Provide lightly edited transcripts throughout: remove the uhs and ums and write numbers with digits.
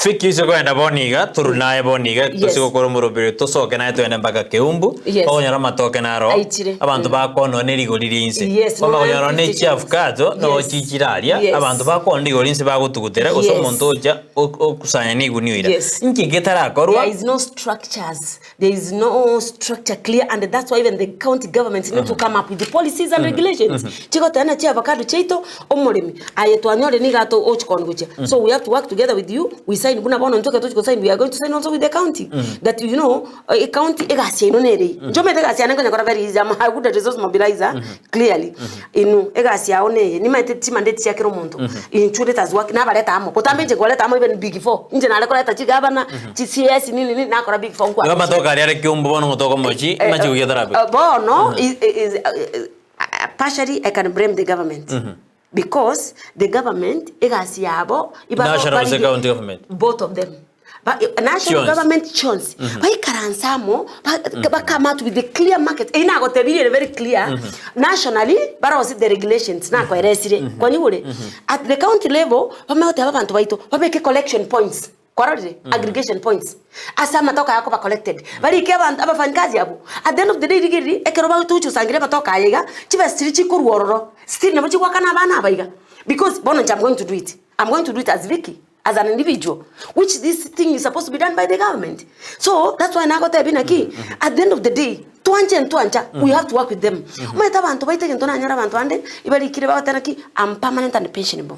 Fiki ase kogenda bono iga, torure naye bono iga, Yes. tose gokora omoroberi tosoke naye togende mpaka Keumbu, Yes. okonyora amatoke naro, Aichire. abanto bakoonia nonya ne rigori ria inse. Yes, Kwamanya nonya konyora nonya 50 chiavocado, nogo Yes. chichire aria, Yes. abanto bakoonia rigori inse bagotugutera, gose Yes. omonto ocha ok- okusanya na egunia oira. Yes. Inki getarakorwa? There is no structures There is no structure clear and that's why even the county governments need to come up with the policies and regulations chigoteba na chiavocado chiaito omoremi aye twanyorire niga ato ochi koni gochia so we have to work together with you we sign buna bono intwe ekero tochi gosign we are going to sign also with the county that you know ecounty egasi yaino nere eye inche omanyete egasi yane nkonya kora very easy am a good resource mobilizer clearly inwe egasi yao neye nimanyete chimandate chia kera omonto intwe let us work nabareta amo botambe inche nkoreta amo even big four inche nare koreta chigavana chi CS nini nini nakora big four Igo nkwa amatoke aria are kiombo bono ngotoka omochie machi gochia tarabe. Bono is is partially I can blame the government because the government egasi yabo National gose county government? both of them Ba- national Chionsi. government chionsi baikaranse amo ba- ba come out with the clear market eyio nagotebirie ere very clear nationally barosie the regulations nakoeresire kwanyigure at the county level bamanye goteba abanto baito babeke collection points Kwarorire? Aggregation points. Ase amatoke aya akoba collected. Barike abanto abafanyikazi abwo. At the end of the day rigereria ekero bagotochosangire amatoke aya iga, chibesa chiria chikorwa ororo, still nabo chigoakana abana aba iga. Because bono inche am going to do it. Am going to do it as Vicky, as an individual, which this thing is supposed to be done by the government. So, that's why nagotebia naki, at the end of the day, twanche ntwancha, we have to work with them. Omanyete abanto baito egento nanyore abanto bande, ibarikire bagoteba naki, am permanent and pensionable.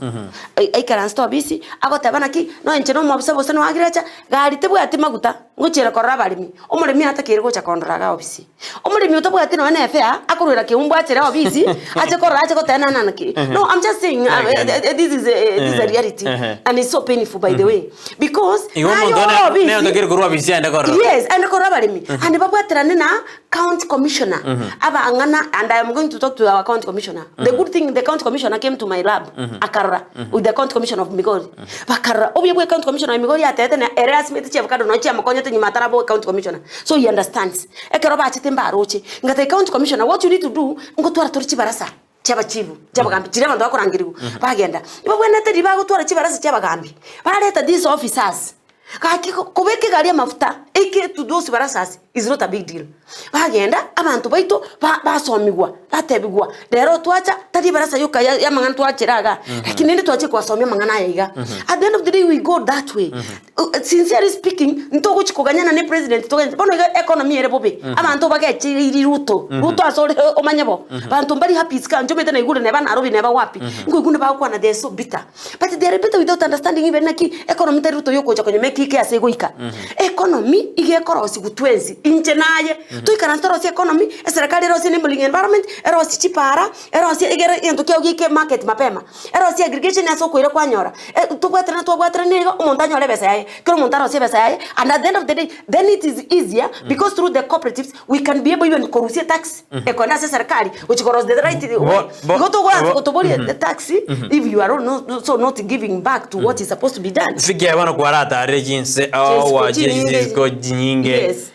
Ai- Aikaransete obisi, agoteba naki, nonya inche na omobisa gose no agriculture, gari tebwati maguta, ngochiera korora abaremi. Omoremi atakeire gocha kondora igaa obisi. Omoremi otabwati nonya na efare, akorwera keumbu achere obisi, ache korora ache goteba nana naki. No, I'm just saying, this is a, this is a reality and it's so painful by the way. Because, Igo naye omonto ore one obisi, nere otakeire korwa obisi aende korora. Yes, aende korora abaremi. And babwaterane na county commissioner. Abang'ana, and I am going to talk to our county commissioner. The good thing, the county commissioner came to my lab, akarora, with the county commissioner of Migori. Bakarora, obuya bwa county commissioner wa Migori atebete na ere asimete chiavocado nonya chiamokonyete nyuma ataraba county commissioner. So he understands. Ekero bachete mbaroche, ngatebia county commissioner, what you need to do, ngotwara tore chibarasa chi'abachifu, chi'abagambi, chiria abanto bakorangerigwa, bagenda. Ibabwenerete riria bagotwara chibarasa chi'abagambi, bareta these officers, gaki kobeka egari amafuta, eke to those barasas is not a big deal. Bagenda, abanto baito, ba- basomigwa, batebigwa, rero twacha, tari ebarasa yoka ya ya amang'ana twachera igaa, lakini naende twachire kobasomia amang'ana aya iga. At the end of the day we go that way. Sincerely speaking, ntogochi koganyana ne president toganyete, bono iga economy ere bobe, abanto bagecheiri Ruto, Ruto ase ore omanye bo, banto mbari happy isiko aa, inche omanyete naigure neba Nairobi neba wapi, nkoigwa buna bagokwana they are so bitter. But they are bitter without understanding even naki economy tari Ruto yogocha konywa mekike ase egoika. Economy iga ekorosiwa twensi, inche naye, toikaranse torosie economy, eserekari erosie enabling environment, erosie chipara, erosie egere egento kiago geike market mapema. Erosie aggregation ase okoira kwanyora, tobwaterane twabwaterane iga omonto anyore ebesa yaye, kera omonto arosie ebesa yaye and at the end of the day then it is easier because through the cooperatives we can be able even korusia etax ekogenda ase eserekari gochia korosia the right way. Igo togoansa gotoboria etax if you are not so not giving back to what is supposed to be done. Fikia bono kwaratarire chinse Chisiko gwachire chinyinge. chisiko chinyinge Yes.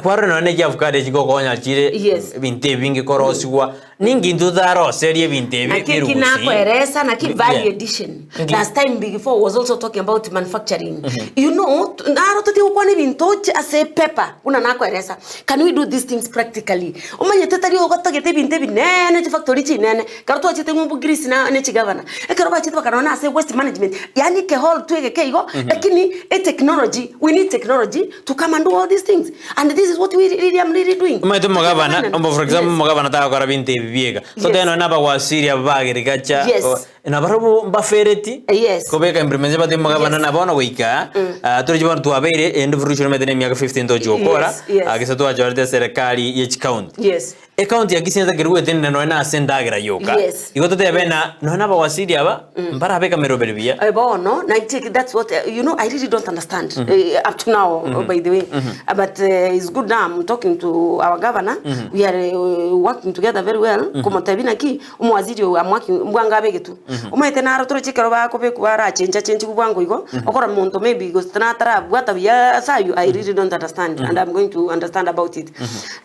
kwarora nonya ne chiavocado chigokonya chire Yes. ebinto ebinge korosigwa. Ninki intwe totaroserie ebinto ebi Naki eki birugusi? nakoeresa naki value Yeah. addition. Nki- Last time Big Four was also talking about manufacturing. You know, t- naro totige gokwana ebinto oche ase paper buna nakoeresa. Can we do these things practically? Omanyete tari ogotagete ebinto ebinene chifactory chinene. Ekero twachete ng'umbu Greece na ne chigavana, ekero bachete bakarora na ase waste management, yaani ekehall tu egeke igo, lakini etechnology, we need technology to come and do all these things. And this is what we really am really doing. Omanyete omogabana, Yes. for example, omogabana tagokora binto ebi bieka. Totebe nonya na abawasiri aba ba agriculture, Yes. o- nabarobwo mbafereti, Yes. kobeka implement bate omogabana Yes. na bono goika, ah, toroche bono twabeire, ende revolution omanyete na emiaka 15 tochi gokora, Yes, yes. ah, gese twachorete eserekari ye chicounty. Yes. Ecounty ya Kisii netakeire gwetenena nonya na ase endagera yoka. Yes. Igo totebe na nonya na abawasiri aba, mbarabeka emeroberi buya. Eh, bono na take that's what uh, you know I really don't understand uh, up to now uh, by the way uh, but uh, it's good now I'm talking to our governor we are uh, working together very well komotebia naki omowaziri oyo I'm working mbwango abe egetu. Omanyete naro toroche ekero bakobekwa barachencha chenchigwa bwango igo, okora monto maybe gose natarabwata buya ase aywo, I really don't understand and I'm going to understand about it.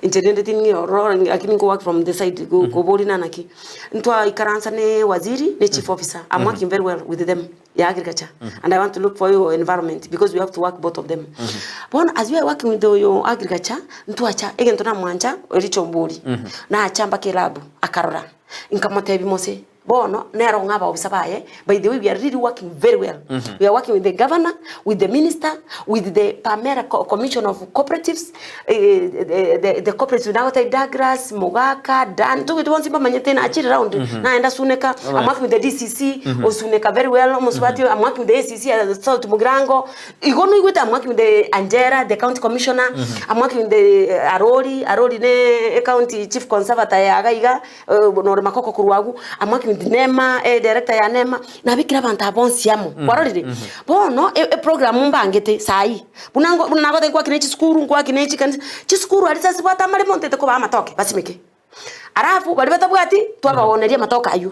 Inche rende ting'e ororo lakini nko work from the side go koboria nanaki. Ntwaikaransa ne waziri ne chief officer, I'm working very well with them ya agriculture and I want to look for your environment because we have to work both of them. Bono as we are working with oyo agriculture, ntwacha egento namwancha erichombori, nacha mpaka elab akarora, nkamotebia mose bono nero ng'a abaofisa baye by the way we are really working very well, we are working with the governor, with the minister, with the Pamela commission of cooperatives, the the cooperatives nagotebia Douglas, Mogaka, Dan, togete bonsi mbamanyete nachire round, naenda Suneka, I'm working with the DCC, Osuneka very well, omosubati I'm working with the ACC South Mugirango, igo noigwete I'm working with the Angela, the county commissioner, I'm working with the Arori, Arori ne ecounty chief conservator ya iga iga, nore Makoko korwa agwo, I'm working with NEMA, edirector ya NEMA, nabekire abanto aba bonsi amo, kwarorire? Bono e- eprogram mbangete saii, buna ngo buna nagotebia nkwaki ne chisukuru, nkwaki ne chikanisa, chisukuru aria chasibwate amaremo ntete kobaa amatoke basimeke, alafu baria batabwati, twabaoneria amatoke aywo.